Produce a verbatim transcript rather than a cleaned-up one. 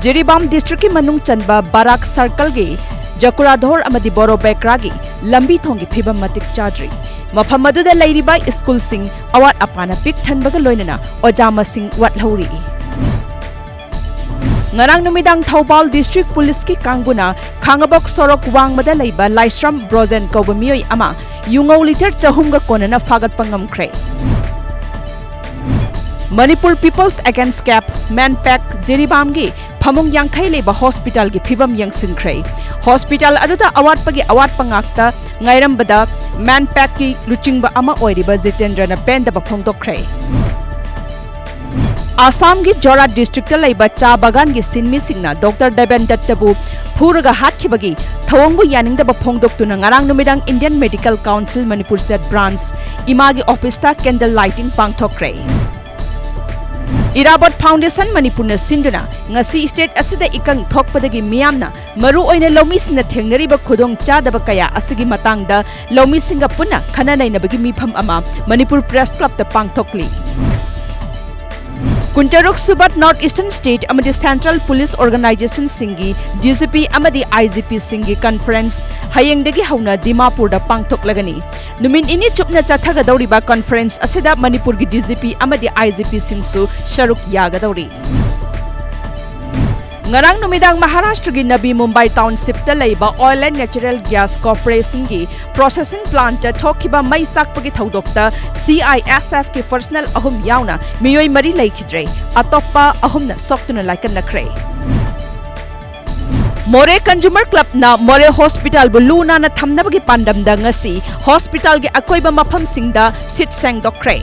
ꯖꯤꯔꯤꯕꯥꯝ ꯗꯤꯁꯇ꯭ꯔꯤꯛꯀꯤ ꯃꯅꯨꯡ ꯆꯟꯕ ꯕꯥꯔꯥꯛ ꯁꯔꯀꯜꯒꯤ ꯖꯀꯨꯔꯥꯙꯣꯔ ꯑꯃꯗꯤ ꯕꯣꯔꯣꯕꯦꯀ꯭ꯔꯥꯒꯤ ꯂꯝꯕꯤ ꯊꯣꯡꯒꯤ ꯐꯤꯕꯝ ꯃꯇꯤꯛ ꯆꯥꯗ꯭ꯔꯤ꯫ ꯃꯐꯝ ꯑꯗꯨꯗ ꯂꯩꯔꯤꯕ ꯁ꯭ꯀꯨꯜꯁꯤꯡ ꯑꯋꯥꯠ ꯑꯄꯥꯅ ꯄꯤꯛ ꯊꯟꯕꯒ ꯂꯣꯏꯅꯅ ꯑꯣꯖꯥ ꯃꯁꯤꯡ ꯋꯥꯠꯍꯧꯔꯤ꯫ ꯉꯔꯥꯡ ꯅꯨꯃꯤꯗꯥꯡ ꯊꯧꯕꯥꯜ ꯗꯤꯁꯇ꯭ꯔꯤꯛ ꯄꯨꯂꯤꯁꯀꯤ ꯀꯥꯡꯕꯨꯅ ꯈꯥꯡꯉꯕꯣꯛ ꯁꯣꯔꯣꯛ ꯋꯥꯡꯃꯗ ꯂꯩꯕ ꯂꯥꯏꯁ꯭ꯔꯝ ꯕ꯭ꯔꯣꯖꯦꯟ ꯀꯧꯕ ꯃꯤꯑꯣꯏ ꯑꯃ ꯌꯨꯉꯧ ꯂꯤꯇꯔ ꯆꯍꯨꯝꯒ ꯀꯣꯟꯅꯅ ꯐꯥꯒꯠꯄ ꯉꯝꯈ꯭ꯔꯦ꯫ ꯃꯅꯤꯄꯨꯔ ꯄꯤꯄꯜꯁ ꯑꯦꯒꯦꯟꯁ ꯀꯦꯞ, ꯃꯦꯟꯄꯦꯛ, ꯖꯤꯔꯤꯕꯥꯝꯒꯤ ꯐꯃꯨꯡ ꯌꯥꯡꯈꯩ ꯂꯩꯕ ꯍꯣꯁꯄꯤꯇꯥꯜꯒꯤ ꯐꯤꯕꯝ ꯌꯦꯡꯁꯤꯟꯈ꯭ꯔꯦ꯫ ꯍꯣꯁꯄꯤꯇꯥꯜ ꯑꯗꯨꯗ ꯑꯋꯥꯠꯄꯒꯤ ꯑꯋꯥꯠꯄ ꯉꯥꯛꯇ ꯉꯥꯏꯔꯝꯕꯗ ꯃꯦꯟꯄꯦꯛꯀꯤ ꯂꯨꯆꯤꯡꯕ ꯑꯃ ꯑꯣꯏꯔꯤꯕ ꯖꯤꯇꯦꯟꯗ꯭ꯔꯅ ꯄꯦꯟꯗꯕ ꯐꯣꯡꯗꯣꯛꯈ꯭ꯔꯦ꯫ ꯑꯁꯥꯝꯒꯤ ꯖꯣꯔꯥꯠ ꯗꯤꯁꯇ꯭ꯔꯤꯛꯇ ꯂꯩꯕ ꯆꯥ ꯕꯥꯒꯥꯟꯒꯤ ꯁꯤꯟꯃꯤꯁꯤꯡꯅ ꯗꯣꯛꯇꯔ ꯗꯦꯕꯦꯟ ꯗꯠꯇꯕꯨ ꯐꯨꯔꯒ ꯍꯥꯠꯈꯤꯕꯒꯤ ꯊꯧꯑꯣꯡꯕꯨ ꯌꯥꯅꯤꯡꯗꯕ ꯐꯣꯡꯗꯣꯛꯇꯨꯅ ꯉꯔꯥꯡ ꯅꯨꯃꯤꯗꯥꯡ Indian medical council Manipur state branch ꯏꯃꯥꯒꯤ ꯑꯣꯐꯤꯁꯇ ꯀꯦꯟꯗꯜ ꯂꯥꯏꯇꯤꯡ ꯄꯥꯡꯊꯣꯛꯈ꯭ꯔꯦ꯫ ꯏꯔꯥꯕꯣꯠ ꯐꯥꯎꯟꯗꯦꯁꯟ ꯃꯅꯤꯄꯨꯔꯅ ꯁꯤꯟꯗꯨꯅ ꯉꯁꯤ ꯁ꯭ꯇꯦꯠ ꯑꯁꯤꯗ ꯏꯀꯪ ꯊꯣꯛꯄꯗꯒꯤ ꯃꯤꯌꯥꯝꯅ, ꯃꯔꯨꯑꯣꯏꯅ ꯂꯧꯃꯤꯁꯤꯡꯅ ꯊꯦꯡꯅꯔꯤꯕ ꯈꯨꯗꯣꯡꯆꯥꯗꯕ ꯀꯌꯥ ꯑꯁꯤꯒꯤ ꯃꯇꯥꯡꯗ ꯂꯧꯃꯤꯁꯤꯡꯒ ꯄꯨꯟꯅ ꯈꯟꯅ ꯅꯩꯅꯕꯒꯤ ꯃꯤꯐꯝ ꯑꯃ ꯃꯅꯤꯄꯨꯔ ꯄ꯭ꯔꯦꯁ ꯀ꯭ꯂꯕꯇ ꯄꯥꯡꯊꯣꯛꯂꯤ꯫ ꯀꯨꯟꯇꯔꯨꯛ ꯁꯨꯕ ꯅꯣꯔꯠ ꯏꯁꯇꯔꯟ ꯁ꯭ꯇꯦꯠ ꯑꯃꯗꯤ central police ꯑꯣꯔꯒꯅꯥꯏꯖꯦꯁꯟꯁꯤꯡꯒꯤ D G P ꯑꯃꯗꯤ ꯑꯥꯏ ꯖꯤ ꯄꯤꯁꯤꯡꯒꯤ ꯀꯟꯐꯔꯦꯟꯁ ꯍꯌꯦꯡꯗꯒꯤ ꯍꯧꯅ ꯗꯤꯃꯥꯄꯨꯔꯗ ꯄꯥꯡꯊꯣꯛꯂꯒꯅꯤ꯫ ꯅꯨꯃꯤꯠ ꯅꯤꯅꯤ ꯆꯨꯞꯅ ꯆꯠꯊꯒꯗꯧꯔꯤꯕ ꯀꯟꯐꯔꯦꯟꯁ ꯑꯁꯤꯗ ꯃꯅꯤꯄꯨꯔꯒꯤ ꯗꯤ ꯖꯤ ꯄꯤ ꯑꯃꯗꯤ ꯑꯥꯏ ꯖꯤ ꯄꯤꯁꯤꯡꯁꯨ ꯁꯔꯨꯛ ꯌꯥꯒꯗꯧꯔꯤ꯫ ꯉꯔꯥꯡ ꯅꯨꯃꯤꯗꯥꯡ ꯃꯍꯥꯔꯥꯁꯇ꯭ꯔꯒꯤ ꯅꯕꯤ ꯃꯨꯝꯕꯥꯏ ꯇꯥꯎꯟꯁꯤꯞꯇ ꯂꯩꯕ Oil and Natural Gas Corporationꯒꯤ processing plantꯇ ꯊꯣꯛꯈꯤꯕ ꯃꯩ ꯆꯥꯛꯄꯒꯤ ꯊꯧꯗꯣꯛꯇ C I S Fꯀꯤ personnel ꯑꯍꯨꯝ ꯌꯥꯎꯅ ꯃꯤꯑꯣꯏ ꯃꯔꯤ ꯂꯩꯈꯤꯗ꯭ꯔꯦ꯫ ꯑꯇꯣꯞꯄ ꯑꯍꯨꯝꯅ ꯁꯣꯛꯇꯨꯅ ꯂꯥꯏꯀꯠꯅꯈ꯭ꯔꯦ꯫ ꯃꯣꯔꯦ Consumer Clubꯅ ꯃꯣꯔꯦ ꯍꯣꯁꯄꯤꯇꯥꯜꯕꯨ ꯂꯨ ꯅꯥꯟꯅ ꯊꯝꯅꯕꯒꯤ ꯄꯥꯟꯗꯝꯗ ꯉꯁꯤ ꯍꯣꯁꯄꯤꯇꯥꯜꯒꯤ ꯑꯀꯣꯏꯕ ꯃꯐꯝꯁꯤꯡꯗ ꯁꯤꯠ ꯁꯦꯡꯗꯣꯛꯈ꯭ꯔꯦ꯫